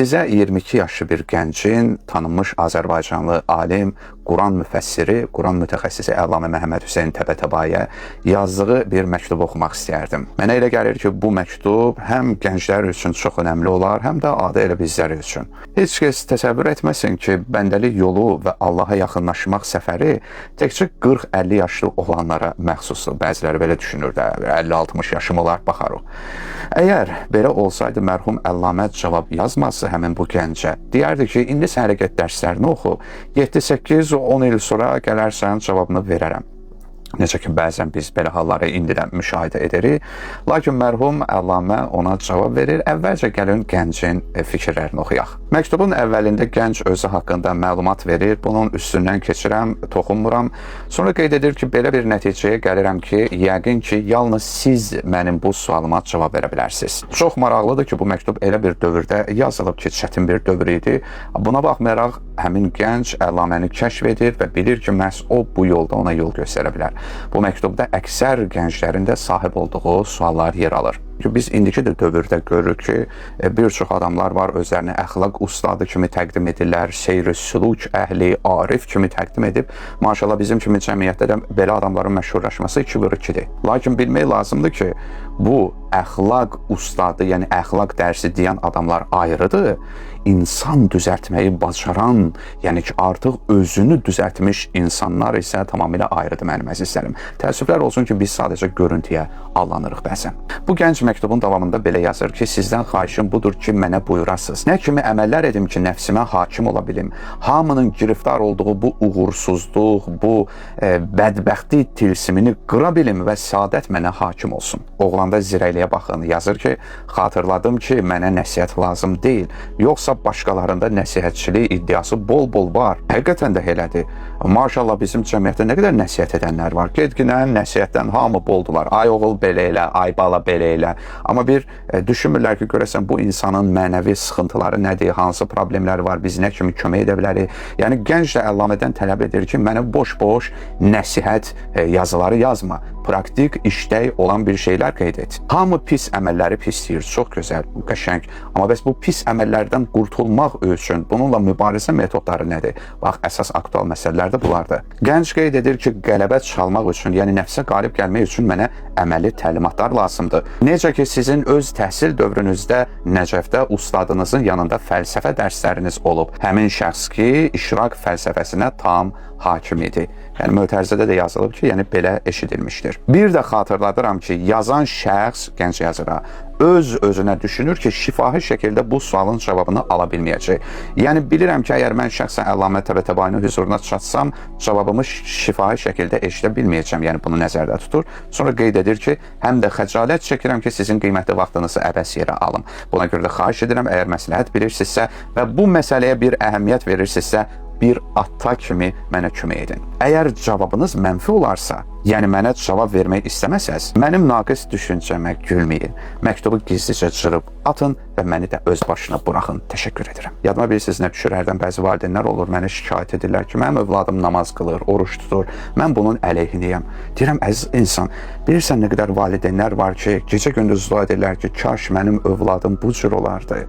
Sizə 22 yaşlı bir gəncin, tanınmış Azərbaycanlı alim, Quran müfəssiri, Quran mütəxəssisi Əllamə Məhəmməd Hüseyn Təbətəbayə yazdığı bir məktubu oxumaq istəyərdim. Mənə elə gəlir ki, bu məktub həm gənclər üçün çox önəmli olar, həm də adi elə bizlər üçün. Heç kəs təsəvvür etməsin ki, bəndəlik yolu və Allaha yaxınlaşmaq səfəri təkcə 40-50 yaşlı olanlara məxsusdur. Bəziləri belə düşünür də, 50-60 yaşım olar, baxarıq. Əgər belə olsaydı mərhum Əllamə cavab yazmazdı həmin bu gəncə. Deyərdi ki, indi sən hələ get dərslərini oxu, 7-8 10 il sonra gələrsən cavabını verərəm. Necə ki, bəzən biz belə halları indi də müşahidə edirik. Lakin mərhum Əllamə ona cavab verir. Əvvəlcə gəlin gəncin fikirlərini oxuyaq. Məktubun əvvəlində gənc özü haqqında məlumat verir. Bunun üstündən keçirəm, toxunmuram. Sonra qeyd edir ki, belə bir nəticəyə gəlirəm ki, yəqin ki, yalnız siz mənim bu sualıma cavab verə bilərsiniz. Çox maraqlıdır ki, bu məktub elə bir dövrdə yazılıb ki, çətin bir dövr idi. Buna baxmayaraq həmin gənc Əllaməni kəşf edir və bilir ki, məhz o bu yolda ona yol göstərə bilər. Bu məktubda əksər gənclərin də sahib olduğu suallar yer alır. Çünki biz indiki də dövrdə görürük ki, bir çox adamlar var, özlərini əxlaq ustadı kimi təqdim edirlər, seyr-i sülük əhli, arif kimi təqdim edib. Maşallah bizim kimi cəmiyyətdə də belə adamların məşhurlaşması 2 vur 2-dir. Lakin bilmək lazımdır ki, bu əxlaq ustadı, yəni əxlaq dərsi deyən adamlar ayrıdır. İnsan düzəltməyi bacaran, yəni ki, artıq özünü düzəltmiş insanlar isə tamamilə ayrıdır mənim əzizlərim. Təəssüflər olsun ki, biz sadəcə görüntüyə allanırıq bəzən. Bu gənc məktubun davamında belə yazır ki, sizdən xahişim budur ki, mənə buyurasınız. Nə kimi əməllər edim ki, nəfsimə hakim ola bilim. Hamının giriftar olduğu bu uğursuzluq, bu bədbəxtlik tilsimini qıra bilim və səadət mənə hakim olsun. Oğlanda zirəkliyə baxın, yazır ki, xatırladım ki, mənə nəsihət lazım deyil. Yoxsa başqalarında nəsihətçilik iddiası bol-bol var. Həqiqətən də elədir. Maşallah bizim cəmiyyətdə nə qədər nəsihət edənlər var. Getginən nəsihətdən hamı boldular. Ay oğul belə elə, ay bala belə elə. Amma bir düşünmürlər ki, görəsən bu insanın mənəvi sıxıntıları nədir, hansı problemləri var, biz nə kimi kömək edə bilərik. Yəni gənc də Əllamədən tələb edir ki, mənə boş-boş nəsihət yazıları yazma. Praktik, işlək olan bir şeylər qeyd et. Hamı pis əməlləri pisləyir, çox gözəl, qəşəng. Amma bəs bu pis əməllərdən qurtulmaq üçün bununla mübarizə metodları nədir? Bax, əsas aktual məsələlər də bunlardır. Gənc qeyd edir ki, qələbə çalmaq üçün, yəni nəfsə qalib gəlmək üçün mənə əməli təlimatlar lazımdır. Necə ki, sizin öz təhsil dövrünüzdə Nəcəfdə ustadınızın yanında fəlsəfə dərsləriniz olub. Həmin şəxs ki, işraq fəlsəfəsinə tam hakim idi. Yəni mötərizədə də yazılıb ki, yəni belə eşidilmişdir. Bir də xatırladıram ki, yazan şəxs, gənc yazır ha, öz özünə düşünür ki, şifahi şəkildə bu sualın cavabını ala bilməyəcək. Yəni bilirəm ki, əgər mən şəxsən Əllamə Təbətəbayinin hüzuruna çatsam, cavabımı şifahi şəkildə eşidə bilməyəcəm. Yəni bunu nəzərdə tutur. Sonra qeyd edir ki, həm də xəcalət çəkirəm ki, sizin qiymətli vaxtınızı əbəs yerə alım. Buna görə də xahiş edirəm, əgər məsləhət bilirsinizsə və bu məsələyə bir əhəmiyyət verirsinizsə, bir ata kimi mənə kömək edin. Əgər cavabınız mənfi olarsa, yəni mənə cavab vermək istəməsəz, mənim naqis düşüncəmə gülməyin. Məktubu gizlicə cırıb atın və məni də öz başına buraxın. Təşəkkür edirəm. Yadıma bilirsiniz nə düşür? Hərdən bəzi valideynlər olur, mənə şikayət edirlər ki, mənim övladım namaz qılır, oruç tutur. Mən bunun əleyhinəyəm. Deyirəm, əziz insan, bilirsən nə qədər valideynlər var ki, gecə-gündüz dua edirlər ki, kaş mənim övladım bu cür olardı.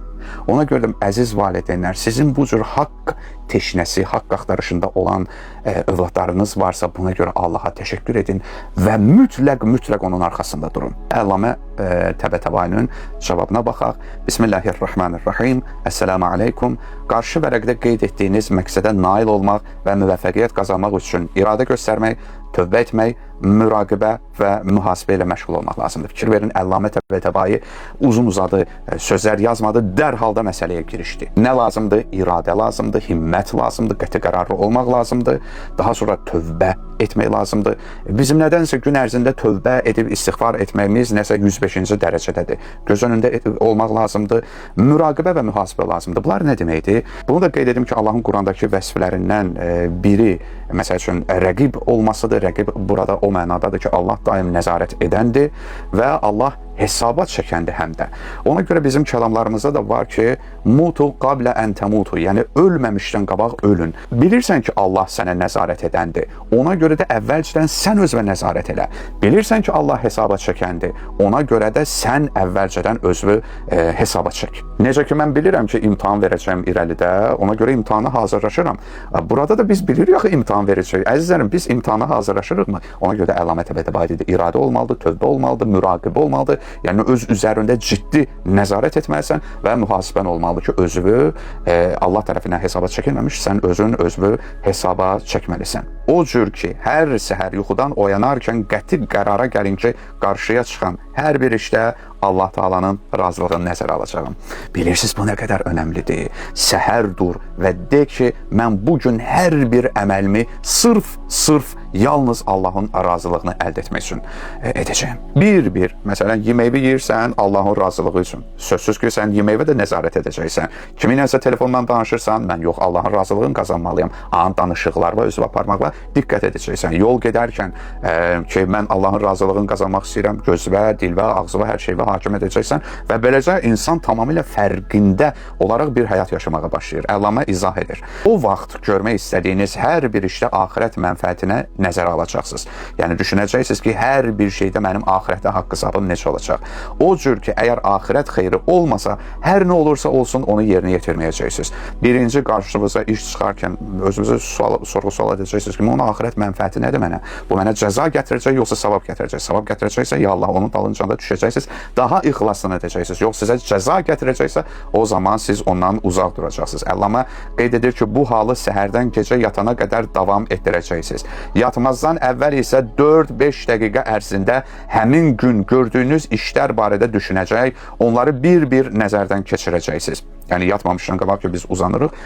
Ona görə də əziz valideynlər, sizin bu cür haqq teşnəsi, haqq axtarışında olan övladlarınız varsa, buna görə Allaha təşəkkür edin və mütləq onun arxasında durun. Əllamə Təbətəbayinin cavabına baxaq. Bismillahirrahmanirrahim. Əssalamu aleykum. Qarşı vərəqdə qeyd etdiyiniz məqsədə nail olmaq və müvəffəqiyyət qazanmaq üçün iradə göstərmək, tövbə etmək, müraqibə və mühasibə ilə məşğul olmaq lazımdır. Fikir verin, Əllamə Təbətəbayi uzun uzadı sözlər yazmadı, dərhal da məsələyə girişdi. Nə lazımdır? İradə lazımdır, himmət lazımdır, qəti qərarlı olmaq lazımdır. Daha sonra tövbə etmək lazımdır. Bizim nədənsə gün ərzində tövbə edib istiğfar etməyimiz nəsə 105-ci dərəcədədir. Göz önündə olmaq lazımdır. Müraqibə və mühasibə lazımdır. Bunlar nə deməkdir? Bunu da qeyd edim ki, Allahın Qurandakı vəsflərindən biri, məsəl üçün, rəqib olmasıdır. Rəqib burada o mənadadır ki, Allah daim nəzarət edəndir və Allah hesaba çəkəndir həm də. Ona görə bizim kəlamlarımızda da var ki, mutu qablə ən təmutu, yəni ölməmişdən qabaq ölün. Bilirsən ki, Allah sənə nəzarət edəndir. Ona görə görə də əvvəlcədən sən özünə nəzarət elə. Bilirsən ki, Allah hesaba çəkəndir. Ona görə də sən əvvəlcədən özünü hesaba çək. Necə ki mən bilirəm ki, imtahan verəcəyəm irəlidə, ona görə imtahana hazırlaşıram. Burada da biz bilirik axı imtahan verəcəyik. Əzizlərim, biz imtahana hazırlaşırıqmı? Ona görə də Əllamə Təbətəbai dedi, iradə olmalıdır, tövbə olmalıdır, müraqibə olmalıdır. Yəni öz üzərində ciddi nəzarət etməlisən və mühasibən olmalıdır ki, özünü Allah tərəfindən hesaba çəkilməmiş, sən özün özünü hesaba çəkməlisən. O cür ki, hər səhər yuxudan oyanarkən qəti qərara gəlin ki, qarşıya çıxan hər bir işdə Allah Taala'nın razılığını nəzərə alacağam. Bilirsiniz bu nə qədər önəmlidir? Səhər dur və de ki, mən bu gün hər bir əməlimi sırf yalnız Allahın razılığını əldə etmək üçün edəcəyəm. Bir-bir, məsələn, yeməyi yeyirsən Allahın razılığı üçün. Sözsüz ki, sən yeməyivə də nəzarət edəcəksən. Kiminləsə telefondan danışırsan, mən yox, Allahın razılığını qazanmalıyam. An danışıqlarla, özünü aparmaqla diqqət edəcəksən. Yol gedərkən ki, mən Allahın razılığını qazanmaq istəyirəm, gözvə, dilvə, ağzıva, hər şeyvə hakim edəcəksən və beləcə insan tamamilə fərqində olaraq bir həyat yaşamağa başlayır. Əllamə izah edir. O vaxt görmək istədiyiniz hər bir işdə axirət mənfəətinə nəzərə alacaqsınız. Yəni düşünəcəksiniz ki, hər bir şeydə mənim axirətdə haqq hesabım necə olacaq. O cür ki, əgər axirət xeyri olmasa, hər nə olursa olsun onu yerinə yetirməyəcəksiniz. Birinci qarşınıza iş çıxarkən özünüzə sorğu-sual edəcəksiniz ki, onun axirət mənfəəti nədir mənə? Bu mənə cəza gətirəcək yoxsa savab gətirəcək? Savab gətirəcəksə, ya Allah, onun dalınca da düşəcəksiniz. Daha ixlasla edəcəksiniz. Yox, sizə cəza gətirəcəksə, o zaman siz ondan uzaq duracaqsınız. Əllamə qeyd edir ki, bu halı səhərdən gecə yatana qədər davam etdirəcəksiniz. Yatmazdan əvvəl isə 4-5 dəqiqə ərzində həmin gün gördüyünüz işlər barədə düşünəcək, onları bir-bir nəzərdən keçirəcəksiniz. Yəni yatmamışdan qabaq ki, biz uzanırıq,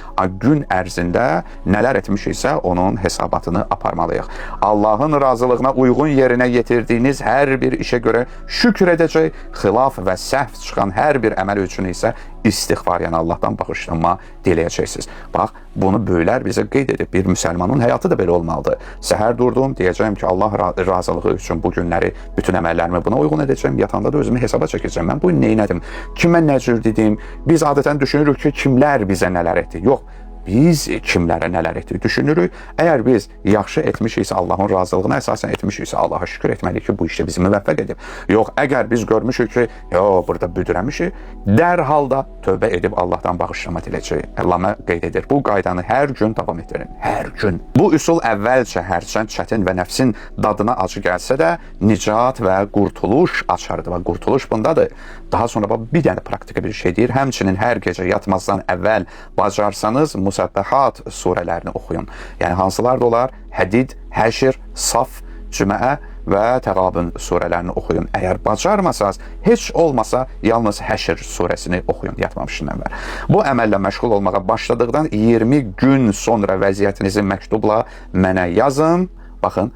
gün ərzində nələr etmişiksə onun hesabatını aparmalıyıq. Allahın razılığına uyğun yerinə yetirdiyiniz hər bir işə görə şükür edəcək, xilaf və səhv çıxan hər bir əməl üçün isə istiğfar, yəni Allahdan bağışlanma diləyəcəksiniz. Bax, bunu böyüklər bizə qeyd edib. Bir müsəlmanın həyatı da belə olmalıdır. Səhər durdum, deyəcəyəm ki, Allah razılığı üçün bu günləri bütün əməllərimi buna uyğun edəcəyəm. Yatanda da özümü hesaba çəkəcəyəm. Mən bu gün nə etdim? Kimə nə cür dedim? Biz adətən düşünürük ki, kimlər bizə nələr etdi? Yox, biz kimlərə nələr etdik düşünürük. Əgər biz yaxşı etmişiksə, Allahın razılığına əsasən etmişiksə, Allaha şükür etməliyik ki, bu işdə bizi müvəffəq edib. Yox, əgər biz görmüşük ki, yo, burada büdrəmişik, dərhal da tövbə edib Allahdan bağışlama diləyəcəyik. Əllamə qeyd edir. Bu qaydanı hər gün davam etdirin. Hər gün. Bu üsul əvvəlcə hərçənd çətin və nəfsin dadına acı gəlsə də, nicat və qurtuluş açarıdır və qurtuluş bundadır. Daha sonra bax, bir dənə praktika bir şey deyir. Həmçinin hər gecə yatmazdan əvvəl bacarsanız Müsəbbəhat surələrini oxuyun. Yəni hansılar da olar? Hədid, Həşr, Saf, Cümə və Təğabün surələrini oxuyun. Əgər bacarmasanız, heç olmasa yalnız Həşr surəsini oxuyun yatmamışdan əvvəl. Bu əməllə məşğul olmağa başladıqdan 20 gün sonra vəziyyətinizi məktubla mənə yazın. Baxın,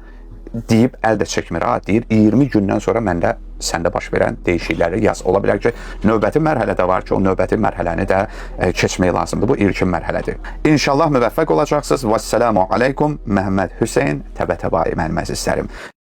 deyib əl də çəkmir ha, deyir 20 gündən sonra məndə səndə baş verən dəyişiklikləri yaz. Ola bilər ki, növbəti mərhələ də var ki, o növbəti mərhələni də keçmək lazımdır. Bu ilkin mərhələdir. İnşallah müvəffəq olacaqsınız. Vəssalamu aleykum. Məhəmməd Hüseyn Təbətəbai mənim əzizlərim.